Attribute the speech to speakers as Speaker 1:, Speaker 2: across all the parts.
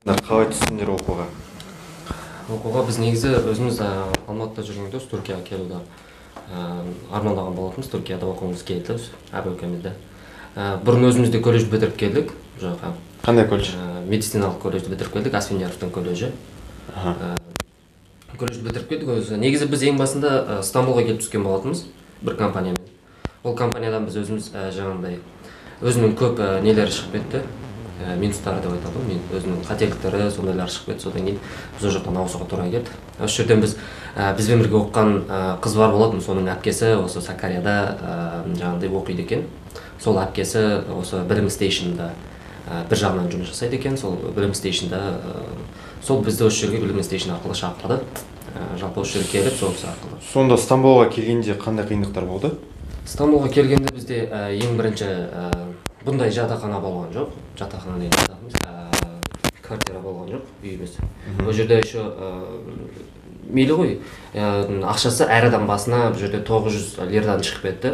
Speaker 1: Қалай түстіңдер оқуға?
Speaker 2: Оқуға біз негізі өзіміз Алматыда жүргенде осы Түркияға келуді армандаған болатынбыз. Түркияда оқығымыз келді әбі-әкемізді. Бұрын өзіміз де колледж бітіріп келдік бұл жаққа.
Speaker 1: Қандай колледж?
Speaker 2: Медициналық колледжді бітіріп келдік, Асфендияровтың колледжі. Колледжді бітіріп келдік өзі. Негізі біз ең басында Стамбулға келіп түскен болатынбыз бір компаниямен. Ол компаниядан біз өзіміз жаңағындай өзінің көп нелері шығып кетті. Минустары деп айтады ғой, мен өзімнің қателіктері сондайлар шығып кетті. Содан кейін біз ол жақтан ауысуға тура келді. Осы жерден біз бізбен бірге оқыған қыз бар болатын, соның әпкесі осы Сакарияда жаңағындай оқиды екен. Сол әпкесі осы Білім стейшнда бір жағынан жұмыс жасайды екен. Сол Білім стейшнда сол бізді осы жерге Білім стейшн арқылы шақырды. Жалпы осы жерге келіп сол кісі арқылы.
Speaker 1: Сонда Стамбулға келгенде қандай қиындықтар болды?
Speaker 2: Стамбулға келгенде бізде ең бірінші бұндай жатақхана болған жоқ. Жатақхана деген жатақ емес, квартира болған жоқ, үй емес. Ол жерде еще мейлі ғой, ақшасы әр адам басына бұл жерде 900 лирадан шығып кетті.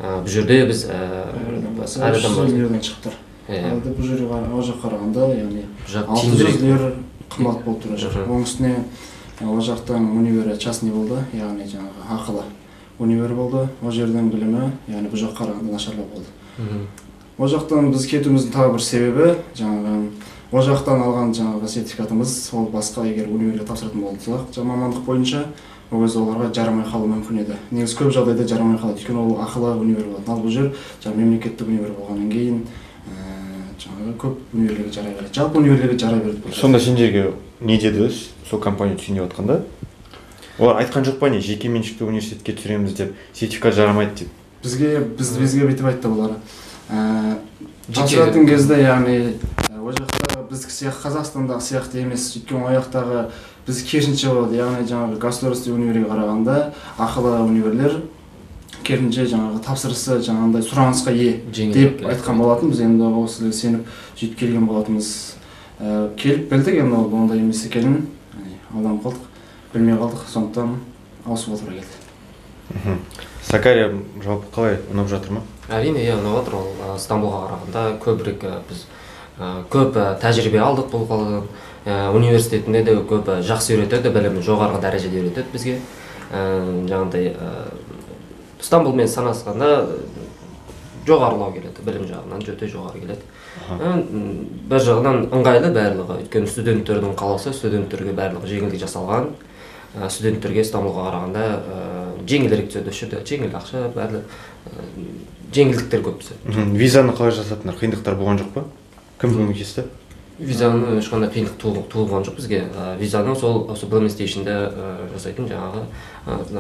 Speaker 2: Бұл жерде біз
Speaker 3: әр адам басы 300 лирадан шығып тұр. Ал бұл жерге ол жаққа қарағанда, яғни 600 лира қымбат болып тұр. Оның үстіне ол жақтан универі частный болды, яғни жаңағы ақылы универ болды. Ол жердің білімі, яғни бұл жаққа қарағанда нашарлау болды. Ол жақтан біз кетуіміздің тағы бір себебі, жаңағы ол жақтан алған жаңағы сертификатымыз ол басқа егер универге тапсыратын болсақ, жаңа мамандық бойынша ол кезде оларға жарамай қалуы мүмкін еді. Негізі көп жағдайда жарамай қалады, өйткені ол ақылы универ болатын. Ал бұл жер жаңа мемлекеттік универ болғаннан кейін жаңағы көп универлерге жарай береді. Жалпы универлерге жарай береді.
Speaker 1: Сонда сендерге не деді сол компания түсейін деп жатқанда? Олар айтқан жоқ па не, жеке меншікті университетке түсіреміз деп, сертификат жарамайды деп?
Speaker 3: Бізге бүйтіп айтты олар. Тапсыратын кезде, яғни ол жақта біздікі сияқты Қазақстандағы сияқты емес, өйткені ол жақтағы біз керісінше болады, яғни жаңағы государственный универге қарағанда ақылы универлер керісінше жаңағы тапсырысы жаңағындай сұранысқа ие деп айтқан болатын. Біз енді осы сеніп сөйтіп келген болатынбыз. Келіп білдік енді ол ондай емес екенін, алданып қалдық, білмей қалдық, сондықтан ауысуға тура келді.
Speaker 1: Сакария жалпы қалай, ұнап жатыр ма?
Speaker 2: Әрине, иә, ұнап жатыр. Ол Стамбулға қарағанда көбірек біз көп тәжірибе алдық бұл қаладан. Университетінде де көп жақсы үйретеді, білімін жоғарғы дәрежеде үйретеді бізге. Жаңағындай Стамбулмен санасқанда жоғарылау келеді, білім жағынан өте жоғары келеді. Бір жағынан ыңғайлы барлығы, өйткені студенттердің қаласы, студенттерге барлығы жеңілдік жасалған. Студенттерге Стамбулға қарағанда жеңілірек түседі, осы жерде жеңіл ақша, барлығы жеңілдіктер көп түседі.
Speaker 1: Визаны қалай жасаттыңдар? Қиындықтар болған жоқ па? Кім көмектесті?
Speaker 2: Визаны ешқандай қиындық туылған жоқ бізге. Визаны сол осы Білім стейшнде жасайтын жаңағы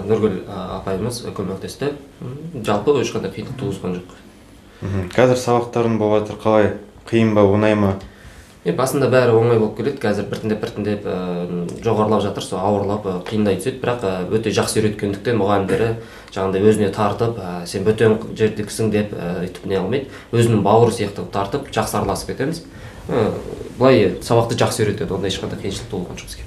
Speaker 2: Нұргүл апайымыз көмектесті. Жалпы ешқандай қиындық туғызған жоқ.
Speaker 1: Қазір сабақтарың болып жатыр, қалай? Қиын ба, оңай ма?
Speaker 2: Басында бәрі оңай болып келеді, қазір біртіндеп жоғарылап жатыр, сол ауырлап қиындай түседі, бірақ өте жақсы үйреткендіктен мұғалімдері жаңағындай өзіне тартып, сен бөтен жердікісің деп өйтіп не алмайды, өзінің бауыры сияқты тартып жақсы араласып кетеміз. Былай сабақты жақсы үйретеді, ондай ешқандай қиыншылық туылған жоқ бізге.